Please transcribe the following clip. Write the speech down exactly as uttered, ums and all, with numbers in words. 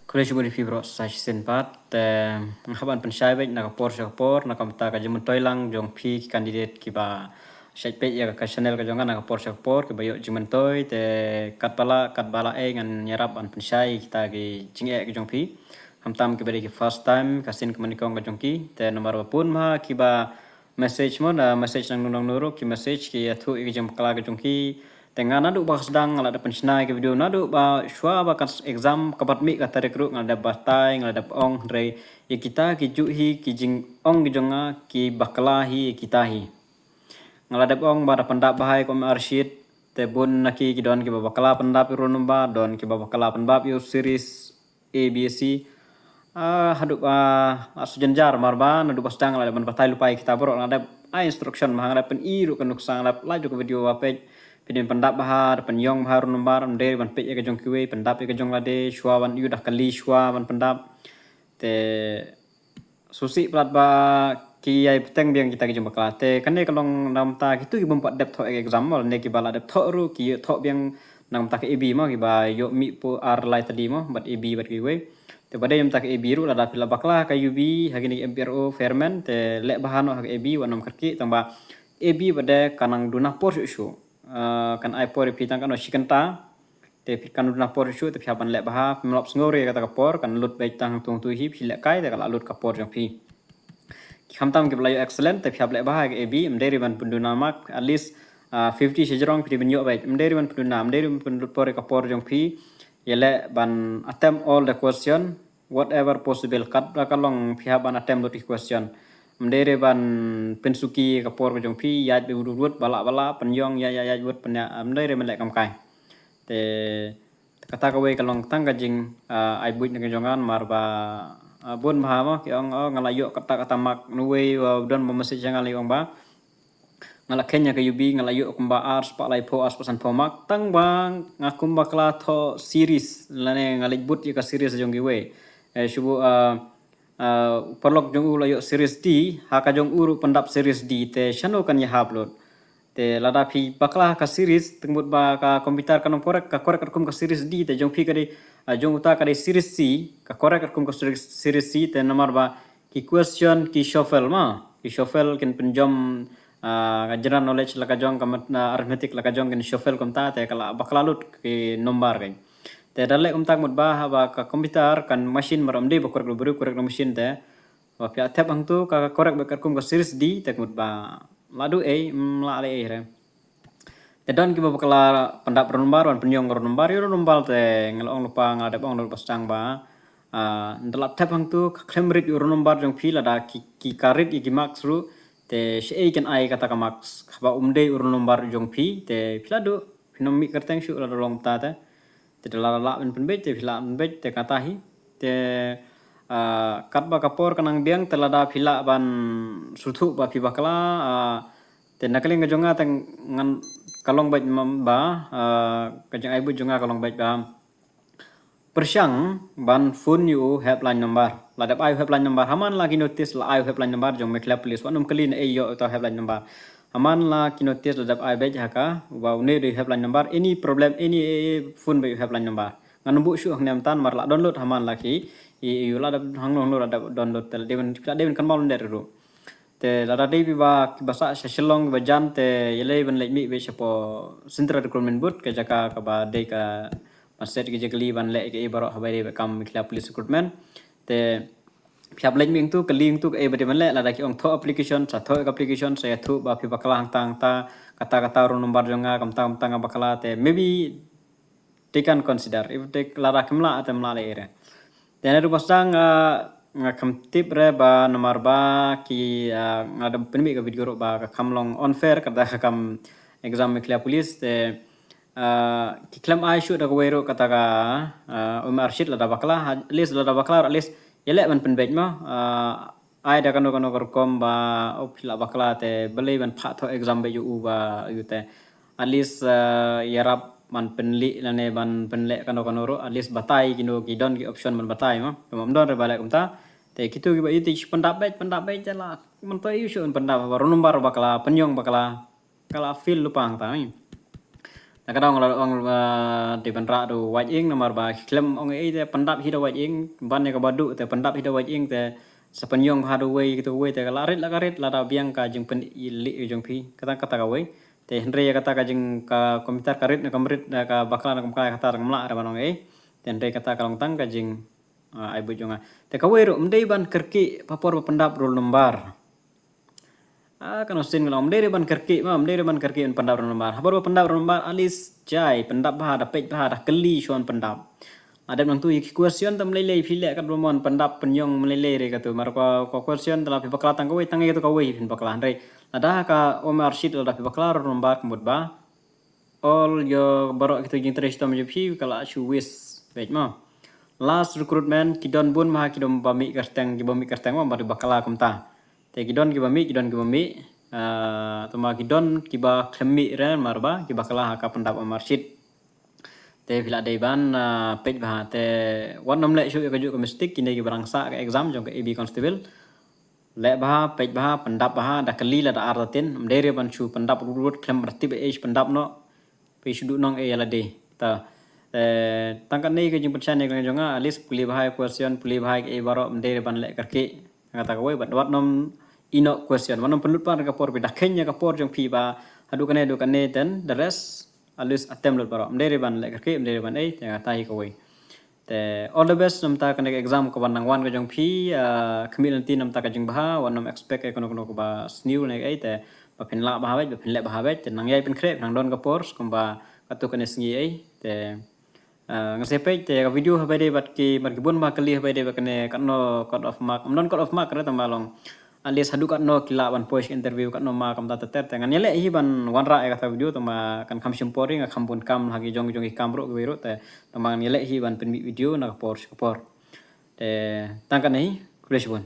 Khublei shibun ïa phi baroh sa shisien pat, te nga hap ban pynshai beit na ka por sha ka por, na ka bynta ka jingmyntoi lang jong phi ki candidate kiba shait peit ïa ka channel ka jong nga na ka por sha ka por, kiba ïoh jingmyntoi, te katba lah, katba lah ei ngan ïarap ban pynshai kita ki jingeh ki jong phi. Khamtam kiba dei ki first time, ka sien ka mane kong ka jong ki, te namar ba bun ma kiba message mo, na message nangno nangno ruh, ki message ki ïathuh ïa ki jingbakla ki jong ki. Te nga naduh ba ka sdang nga la dep pynshna ïa ki video naduh ba shuwa ba ka exam ka bat mih ka tarik ruh nga la dep batai, nga la dep ong, hynrei ïa kita ki juh hi ki jingong ki jong nga, ki bakla hi ïa kita hi. Nga la dep ong ba da pyndap bha ïa ka Omar Rashid, te bun na ki ki don kiba bakla pyndap ïa u roll number, don kiba bakla pyndap ïa u series A, B, C. Ah, haduh ba, ah, shu jynjar namar ba naduh ba sdang la dep ban batai lypa ïa kita baroh, la dep ai instruction, ma nga la dep pyni ruh ka nuksa, nga la dep lait ruh ka video ba peit. Phin pyndap bha, da pynïong bha roll number, ym dei ban peit ïa ka jong kiwei, pyndap ïa ka jong lade, shuwa ban ïoh da kali shuwa ban pyndap. Te sngewsih palat ba ki ïai bteng biang kita ki jingbakla. Te kane ka long na ka bynta kito ki bym pat dep thoh exam, lane kiba la dep thoh ruh ki ïoh thoh biang na ka bynta ka A B mo, kiba ïoh mih por ar lai tylli mo bad A B bad kiwei. Te ba dei na ka bynta ka A B ruh, lada phi la bakla ha ka U B ha kine ki M P R O fairman, te leh bha noh ha ka A B, wat nym kyrkieh, tang ba A B ba dei ka nang duna por shuh shuh. Ah, kan ai por ïa phi tang katno, shi kynta. Te phi kan duna por shuh shuh, te phi hap ban leh bha, phim lah sngew re kata ka por, kan lut beit tang hangtu hangtu hi, phi lehkai te ka la lut ka por jong phi. Ki khamtam kiba la ïoh excellent, te phi hap leh bha ha ka A B, ym dei re ban pynduna mark, at least, ah, fifty shajrong phi dei ban ïoh beit, ym dei re ban pynduna, ym dei re ban pynlut por ïa ka por jong phi, ïaleh ban attempt all the question, whatever possible, katba ka long phi hap ban attempt lut ki question. Ym dei re ban pynsuki ka por ka jong phi, ïaid beit wut wut, ba lah ba lah, pynïong, ïaid ïaid ïaid wut, pynïaid, ym dei re ban leh kam kai. Te kata kawei ka long tang ka jing, ah, ai buit na ka jong nga namar ba, ah, bun bha mo ki ong, oh, nga la ïoh kata kata mark, uwei u don ba message ïa nga, la ong ba nga la kheiñ ha ka U B, nga la ïoh kumba ar spah laiphew, ar spah sanphew mark, tang ba nga kum bakla thoh series, lane nga leit bud ïa ka series jong kiwei. Eh, shu buh, ah, ah, u paralok jong u la ïoh series D, ha ka jong u ruh pyndap series D, te shano kan ïahap lut. Te lada phi bakla ha ka series, te mut ba ka computer kan ym correct, ka correct katkum ka series D, te jong phi ka dei, ah, jong uta ka dei series C, ka correct katkum ka series, series C, te namar ba ki question ki shuffle ma, ki shuffle, kin pynjom, ah, ka general knowledge la ka jong, ka mat-, ah, arithmetic la ka jong, kin shuffle kumta, te ka la bakla lut ki number kan. Te da leh kumta, mut ba haba ka computer kan machine, mar ym dei ba correct da briew, correct da machine, te ba phi la thep hangtu ka correct beit katkum ka series D, te mut ba la duh ei, ym lah leh ei re. Te don kiba bakla pyndap roll number, ban pynïong roll number, ïoh roll number, te nga la ong lypa, nga la dep ong naduh ba sdang ba, ah, ynda la thep hangtu ka khlem rit ïa u roll number jong phi, lada ki, ki ka rit ïa ki marks ruh, te shaei kin ai kata ka marks, haba um dei u roll number jong phi, te phi la duh, phin ym mih kyrteng shuh lada long kumta te. Te da la lah ban pynbeit, te phi lah ban pynbeit, te kata hi. Te, ah, katba ka por ka nang biang, te lada phi lah ban sngewthuh ba phi bakla, ah, te na ka liang ka jong nga te ngan, ka long beit ma ba, ah, ka jingai buit jong nga ka long beit ba pyrshang ban phone ïa u helpline number. La dep ai u helpline number, ha man la ki notice la ai u helpline number jong Meghalaya Police, wat nym kylli naei ïoh uta u helpline number. Ha man la ki notice la dep ai beit ha ka, ba une u dei u helpline number, any problem, any, eh, phone beit u helpline number. Ngan ym buh shuh hangne mynta namar la download ha man la ki, i, i, la dep hangno hangno la dep download, te la dei ban, la dei ban kynmaw lyndet ruh. Te lada dei phi ba, ba sah sha Shillong ba jan, te ïaleh ban leit mih beit shapoh Central Recruitment Board, ka jaka kaba dei ka ban set ki jaka lei ban leh kaei baroh haba ïadei bad kam Meghalaya Police Recruitment. Te phi hap leit mih hangtu, kylli hangtu kaei ba dei ban leh, lada ki ong thoh application, sa thoh ka application, sa ïathuh ba phi bakla hangta hangta, kata kata roll number jong nga, kumta kumta nga bakla, te maybe they can consider. If they, lada kim lah, te ym lah leh ei re. Te naduh ba sdang, ah, nga khlem tip re ba namar ba ki, ah, nga da pynmih ka video ruh ba ka kham long unfair, kata ka kam exam Meghalaya Police, te, ah, ki khlem ai shuh da kawei ruh kata ka, ah, Omar Rashid lada bakla, at least lada bakla, at least ïaleh ban pynbeit mo, ah, ai da kano kano ka rukom ba, oh, phi la bakla te balei ban phah thoh exam beit ïa u ba ïa u te. At least, eh, ïarap ban pynlih lane ban pynleh kano kano ruh, at least batai kino ki don ki option ban batai mo. Te ym don re ba leh kumta. Te kito kiba ïohi te shu pyndap beit, pyndap beit, te la myntoi ïa u shu pyndap ba roll number bakla, pynïong bakla. Ka la fail lypa hangta, eh. Na ka daw nga la ong, ah, dei ban rah da u wait ink, namar ba khlem ong ei te pyndap hi da wait ink, ban ïa kaba duh te pyndap hi da wait ink te sa pynïong bha da uwei kito uwei te ka la rit la ka rit, lada biang ka jingpynieit jong phi. Kata kata kawei. Te hynrei ïa kata ka jing ka computer ka rit ne kam rit, ka bakla ne kam bakla, kata ngam lah re ban ong ei. Te hynrei kata ka long tang ka jing, ah, ai buit jong nga. Te kawei ruh, ym dei ban kyrkieh ha por ba pyndap roll number. Ah, kan usin ngi long, ym dei re ban kyrkieh ma, ym dei re ban kyrkieh ban pyndap roll number. Ha por ba pyndap roll number, at least jai pyndap bha, da peit bha, da kylli shuwa ban pyndap. Lada nangtu ïa ki question tam lei lei, phi leh katba mon, pyndap pynïong lei lei re katu. Mar ka, ka question te la phi bakla tang kawei, tang ïa katu kawei phin bakla, hynrei lada ka O M R sheet lada phi bakla roll number ka mut ba all ïa baroh kito jingtrei shitom jong phi ka la shu waste beit ma. Last recruitment, ki don bun ma, ki don ba mih kyrteng, ki ba mih kyrteng ma, ba dei bakla kumta. Te ki don kiba mih, ki don kiba mih. Ah, tangba ki don kiba khlem mih re, mar ba ki bakla ha ka pyndap O M R sheet. Te phi la dei ban, ah, peit bha, te wat nym leh shuh ïa kajuh ka mistake, kine kiba dang sah ka exam jong ka A B Constable. Leh bha, peit bha, pyndap bha, da kylli lada ar da tin, ym dei re ban shu pyndap rut rut, khlem da tip ei shu pyndap noh. Phi shu duh nong ei ïa lade. Ta, eh, tang katne ka jingpynshai ne ka jong nga, at least pule bha ïa question, pule bha ïa ei baroh, ym dei re ban leh kyrkieh. Kata kawei, bad wat nym ïeh noh question, wat nym pynlut pat ka por, phi da kheiñ ïa ka por jong phi ba haduh kane haduh kane, then the rest at least attempt lut baroh. Ym dei re ban leh kyrkieh, ym dei re ban ei, te kata hi kawei. Te all the best namar kane ka exam kaba nang wan ka jong phi, ah, khmih lynti namar ka jingbha, wat nym expect ïa kano kano kaba sniew ne ei, te ba phin lah bha beit, ba phin leh bha beit, te nang ïai pynkhreh, nang don ka por, kumba katto katne sngi ei, te, ah, ngin sa peit, te ka video haba dei bad ki, bad ki bun ba kylli haba dei bad kane katno cut off mark, ym don cut off mark re tangba long at least haduh katno ki lah ban poi sha interview, katno mark, kumta ter ter, te ngan ïaleh hi ban wanrah ïa kata video, tangba kan kham shim por hi, nga kham bun kam ha ki jong, jong ki kam ruh kiwei ruh, te tangba ngan ïaleh hi ban pynmih video na ka por sha ka por. Te tang katne hi, khublei shibun.